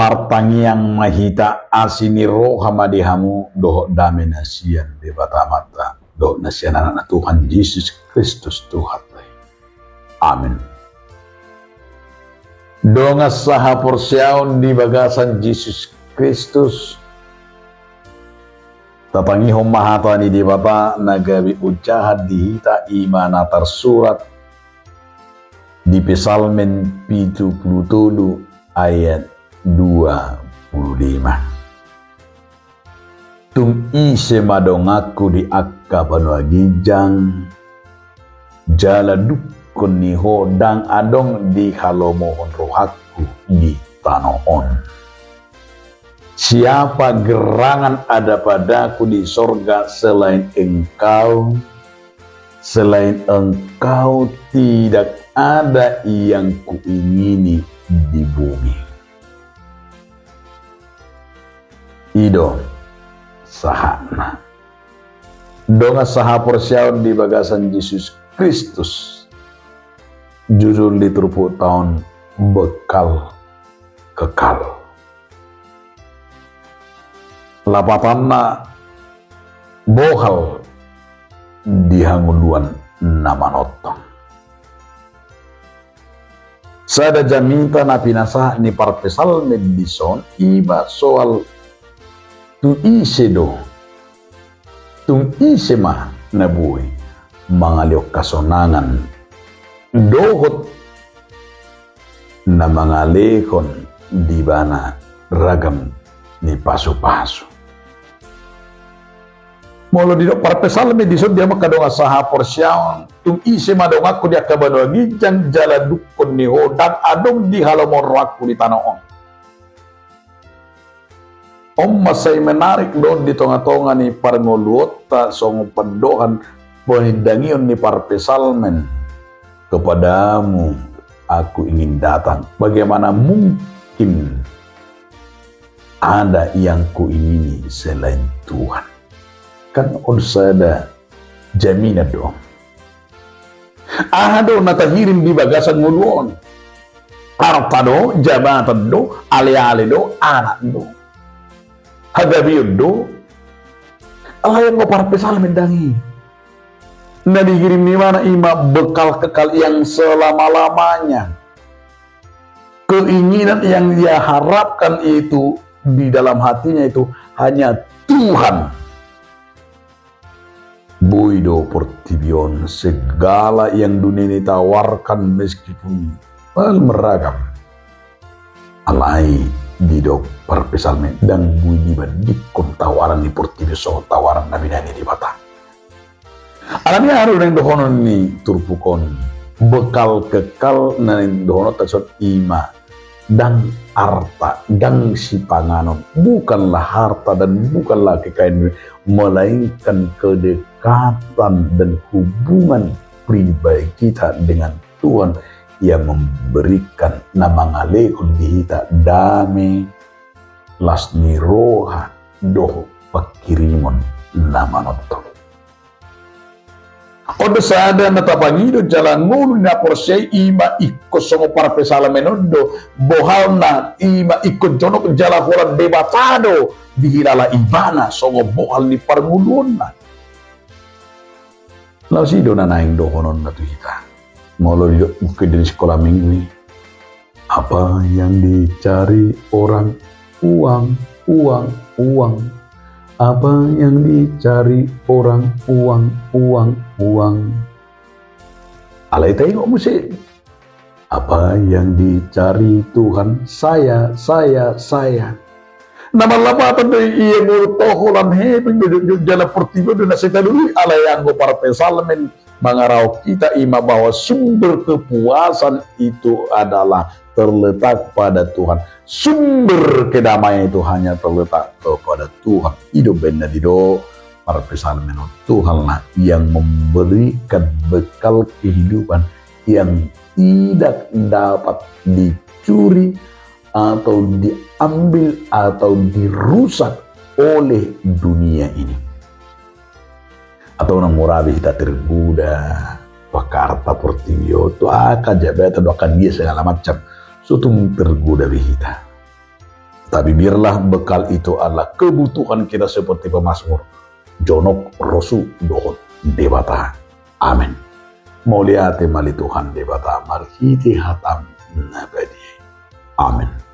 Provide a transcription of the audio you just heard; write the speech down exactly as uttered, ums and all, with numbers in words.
Martangiang ma hita. Asi ni roha ma di hamu dohot dame na sian Debata Amanta dohot na sian Anakna Tuhan Jesus Kristus Tuhanta i. Amen. Dongan sahaporseaon di bagasan Jesus Kristus, tatangihon ma hata ni Debata na gabe ojahan di hita, i ma na tarsurat di Psalmen pitu pulu tolu ayat dua pulu lima. Tung ise ma donganku di angka banua ginjang, jala dungkon ni Ho ndang adong dihalomohon rohangku di tano on. Siapa gerangan ada padaku di sorga selain Engkau? Selain Engkau tidak ada yang kuingini di bumi. I do sahatna. Dongan sahaporseaon di bagasan Jesus Kristus, judul ni turpukta on bekal kekal. Lapatanna, bohal di hangoluan na manongtong. Sada jamita na pinasahat ni parpsalmen dison, i ma soal tung ise do, tung ise ma na boi mangalehon hasonangan dohot na mangalehon di ibana ragam ni pasupasu. Molo didok parpsalmen dison, dia ma angka dongan sahaporseaon, tung ise ma donganku di angka banua ginjang, jala dungkon ni Ho ndang adong dihalomohon rohangku di tano on. On ma sai menarik do di tongatonga ni parngoluonta songon pandohan panindangion ni parpsalmen, "Kepadamu aku ingin datang, bagaimana mungkin ada yang kuingini selain Tuhan?" Kan on sada jaminan do. Aha do na tahirim di bagasan ngolu on? Arta do, jabatan do, aleale do, anak do, hagabeon do. Alai anggo parpsalmen ndang i. Na dihirim ni ibana i ma bekal kekal yang selama-lamanya. Keinginan yang dia harapkan itu di dalam hatinya itu hanya Tuhan. Boi do portibi on, segala yang dunia ini tawarkan meskipun hal meragam. Alai didok parpsalmen, ndang boi dibandingkon tawaran ni portibi on songon tawaran na binahen ni Debata. Alani i aha do naeng dohonon ni turpuk on? Bekal kekal na naeng dohononta dison i ma ndang arta, ndang sipanganon, bukanlah harta dan bukanlah kekayaan dunia, melainkan kedekatan dan hubungan pribadi kita dengan Tuhan yang memberikan, na mangalehon di hita dame, las ni roha dohot pangkirimon na manongtong. On do sada na tapangido jala ngolu ni na porsea i, i ma ingkon songon parpsalmen on do bohalna, i ma ingkon jonok jala holan Debata do dihilala ibana songon bohal ni parngoluonna. Laos i do na naeng dohononna tu hita. Molo didok mungkin di sekolah minggu i, apa yang dicari orang? Uang, uang, uang. Apa yang dicari orang? Uang, uang, uang. Alai taingot muse, apa yang dicari Tuhan? Saya, saya, saya. Na marlapatan do i, ia molo toho lam hepeng do jala portibi do na sai talulut i. Alai anggo parpsalmen mangarahon hita i ma bahwa sumber kepuasan itu adalah terletak pada Tuhan. Sumber kedamaian itu hanya terletak kepada Tuhan. I do umbahen na didok parpsalmen on, Tuhanlah yang memberikan bekal kehidupan yang tidak dapat dicuri atau diambil atau dirusak oleh dunia ini. Atau na mura be hita tergoda tu angka arta portibi on, tu angka jabatan, tu angka dia segala macam, so tung tergoda be hita. Tapi biarlah bekal itu adalah kebutuhan kita seperti pemazmur. Jonok, rosu dohot Debata. Amen. Mauliate ma di Tuhan Debata marhite hataM na badia i. Amen.